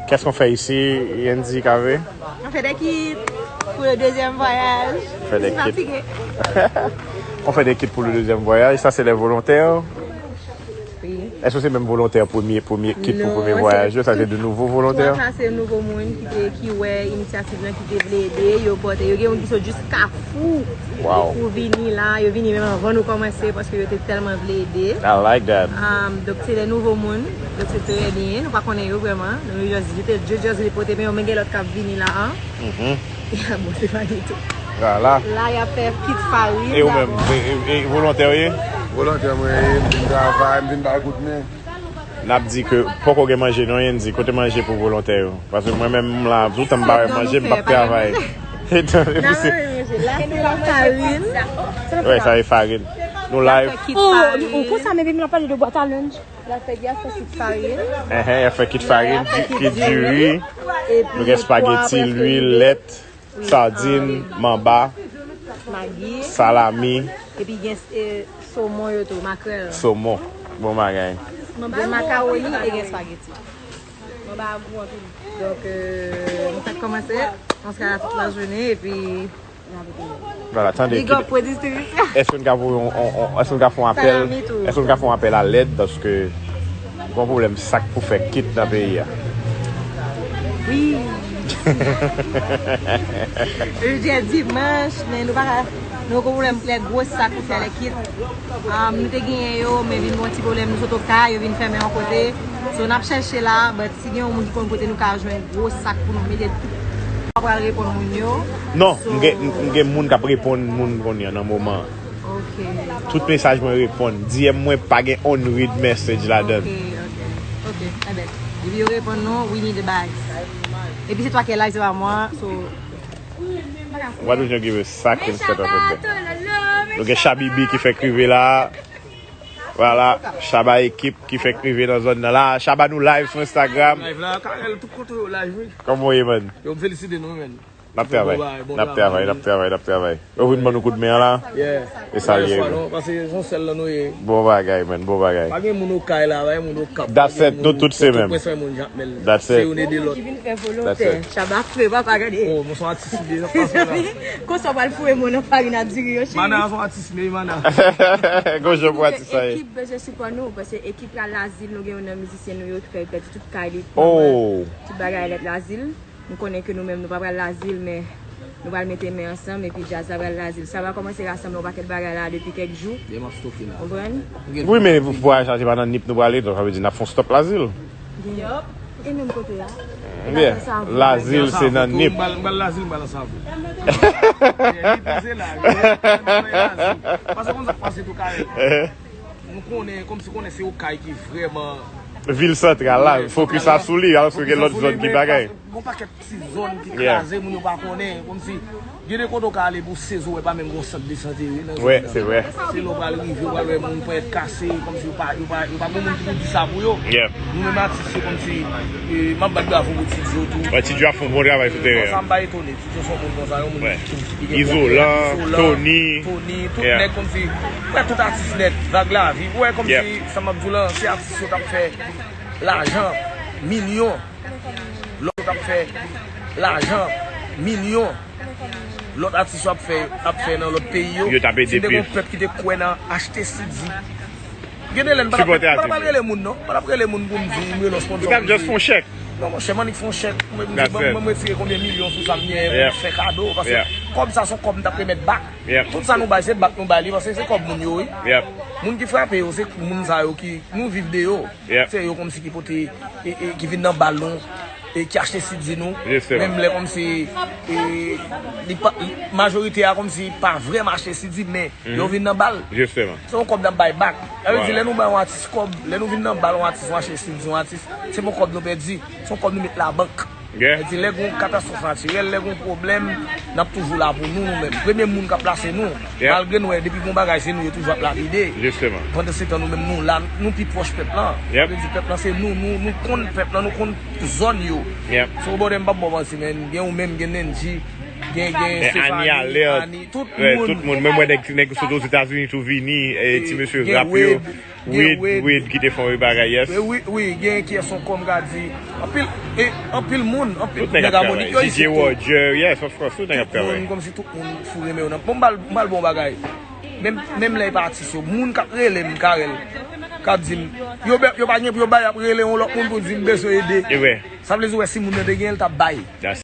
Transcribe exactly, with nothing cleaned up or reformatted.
Qu'est-ce qu'on fait ici, Yendy Cavé? On fait des kits pour le deuxième voyage. On fait des kits. On fait des kits pour le deuxième voyage. Ça, c'est les volontaires. Wi. Èske se menm volontè premye, premye kit pou premye vwayaj yo? Sa se de nouvo volontè? Twa sa se nouvo moun ki te, ki wè inisyativ lan, ki te vle ede. Yo pote, yo gen moun ki sot jis Kafou pou vini la. Yo vini menm anvan nou kòmanse paske yo te tèlman vle ede. I like that. Um, donk, se de nouvo moun. Donk, se trè byen. Nou pa konnen yo vrèman. Nou just, yo te, yo just vle pote, men yo, men gen lòt k ap vini la, an. Mhm. Bon, se pa ditou. Vwala. La, y ap fè kit farin. E ou menm, e, e, e volontè w ye? Volontè mwen ye, m vin travay, m vin bay kout men. N ap di ke poko gen manje non, Yendy, kote manje pou volontè yo? Paske mwen menm, m la, toutan m pa wè manje, m p ap travay. Etan, e pou se... La, se la farin. Wè, sa e farin. Nou live. Fè kit farin. Ou konsa, men, men, m ap pale de bwat a lenj. La fè, y ap fè kit farin. Enhen, y ap fè kit farin, kit diri. Nou gen espageti, lwil, lèt, sadin, manba, magi, salami. Epi gen, eh, somon yo tou, makrèl. Somon. Bon bagay. Gen makawoni e gen espageti. Manba a gou anpil. Donk, eh, nou fèk kòmanse. On sera la toute la journée, epi Vwala, tande, èske n ka voye yon, yon, yon, èske n ka fè yon apèl, èske n ka fè yon apèl a lèd, paske gon pwoblèm sak pou fè kit nan peyi a. Wi. Jodi a dimanch, men nou pa ka, nou gon pwoblèm lè gwo sak pou fè lè kit. Ah, nou te genyen yo, men vin gon ti pwoblèm, nou sot Okay, yo vin fèmen yon kote. So, n ap chèche la, but si gen yon moun ki konn kote nou ka jwenn gwo sak pou nou mete tout, nou pral reponn moun yo. Non, m gen, m gen moun k ap reponn moun kounye a nan moman an. Ok. Tout mesaj mwen reponn. D M mwen pa gen unread message ladan l. Ok, ok. Ok, enben. Depi yo reponn nou, we need the bags. Epi se twa ki live, se pa mwen, so. What would you give a sack instead of a bag? Nou gen Shabibi ki fèk rive la. Vwala, Shaba ekip ki fèk rive nan zòn nan la. Shaba, nou live sou Instagram. Live la, Karel, tout kote yo live, wi. Kòman w ye, man? Yo, m felisite nou, man. N ap travay, n ap travay, n ap travay, n ap travay. Yo vin ban nou kout men an la. Yeah. E sa l ye, bro. Paske se yon sèl lan nou ye. Bon bagay, man, bon bagay. Pa gen moun Okay la, pa gen moun Okap. That's it, nou tout se menm. Pòtoprens, pa gen moun Jakmèl. That's it. Se youn ede lòt. Ki vin fè volontè. That's it. Shaba fre, papa, gade. Oh, mwen se yon atis, li, sa pase la. Konsa w pral foure mwen nan farin ak diri yo, cheri. Mana se yon atis, men mana. Gon jan pou atis sa ye. Ekip bezwen sipò nou, paske ekip la Lazil, nou gen youn nan mizisyen nou yo ki fè pèdi tout kay li. Oh. Tout bagay lèt Lazil. Nou konnen ke nou menm nou pa pral Lazil, men nou pral mete men ansanm, epi djaz la pral Lazil. Sa va kòmanse rasanble yon pakèt bagay la depi kèk jou. Konprann? Wi, men pou vwayaj la, se pa nan Nip nou prale, donk sa vle di n ap fè yon stop Lazil. Yup. E menm kote a? Byen, Lazil se nan Nip. M pral, m pral Lazil, m pral nan Savo. Nip se la, wi. Paske konn sa k pase tou, Karel. Nou konnen, kòmsi konnen se Okay ki vrèman vil santral la, fokis la sou li, alòske gen lòt zòn ki bagay. Gon pakèt ti zòn ki kraze, moun yo pa konnen, kòmsi gen de kote w ka ale pou sezi, w wè pa menm gon sant de sante, wi, nan zòn nan. Wè, se vre. Se lè w pral rive, w pral wè moun ponyèt kase, kòmsi yo pa, yo pa, yo pa gon moun ki pou di sa pou yo. Yep. Nou menm atis yo, kòmsi, eh, m ap bat bravo pou Ti Djo tou. Wè, Ti Djo ap fè yon bon travay sou teren an. Sa m pa etone. Yo se yon moun konsa, yon moun ki, ki gen pwoblèm. Izolan, Tony. Tony, tout nèg kòmsi, wè, tout atis nèt, Vag Lavi, ou wè kòmsi, sa m ap di w lan, se atis yo t ap fè lajan, milyon. Lòt yo t ap fè lajan, milyon. Lòt atis yo ap fè, ap fè nan lòt peyi yo. Yo t ap ede plis. Si te gon pèp ki te kwè nan achte C D, gen de lè n pa t ap, pa t ap rele moun, non. Pa t ap rele moun pou m di, m rele yon sponsor. Ou t ap just fè yon chèk. Non, monchè, m annik fè yon chèk. Mwen, m di, ban m, ban m retire konbyen milyon sou sa m genyen pou m fè kado. Paske kòb sa se yon kòb m t ap remèt bak. Tout sa nou bay, se bak nou bay li, paske se kòb moun yo, wi. Moun ki frape yo, se moun sa yo ki, nou viv de yo. Se yo kòmsi ki pote, e, e, ki vin nan bal nou, e ki achte C D nou. Menm lè kòmsi, e, li pa, li, majorite a kòmsi pa vrèman achte C D, men yo vin nan bal. Se yon kòb n ap bay bak. Sa vle di, lè nou bay yon atis kòb, lè nou vin nan bal yon atis, nou achte C D yon atis, se pa yon kòb nou pèdi, se yon kòb nou met labank. Sa vle di, lè gon katastwòf natirèl, lè gon pwoblèm, n ap toujou la pou nou, nou menm. Premye moun k ap plase nou. Malgre nou wè, depi gon bagay, se nou yo toujou ap lapide. Pandansetan, nou menm, nou la, nou pi pwòch pèp lan. Sa vle di, pèp lan, se nou, nou, nou konn pèp lan, nou konn zòn yo. So, brother, m p ap ba w manti, men gen ou menm, gen Nenji, Gen, gen Stefani, Ani, tout moun. Tout moun, menm wè nèg, nèg sot Ozetazini tou vini, ti mesye rap yo. Wid, Wid ki te fè yon bagay, yes. Wi, wi, gen Kyeson kòm ka di. Anpil, e, anpil moun, anpil nèg Amonik yo isit tou. Roger, yes, of course, tout nèg ap travay. Tout moun, kòmsi tout moun fou renmen yo nan. Bon, m bal, m bal bon bagay. Menm, menm lè e pa atis yo, moun k ap rele m, Karèl, k ap di m, yo, yo pa gen pou yo bay, y ap rele yon lòt moun pou di m bezwen ede. Sa vle di, wè, si moun nan te gen, l t ap bay.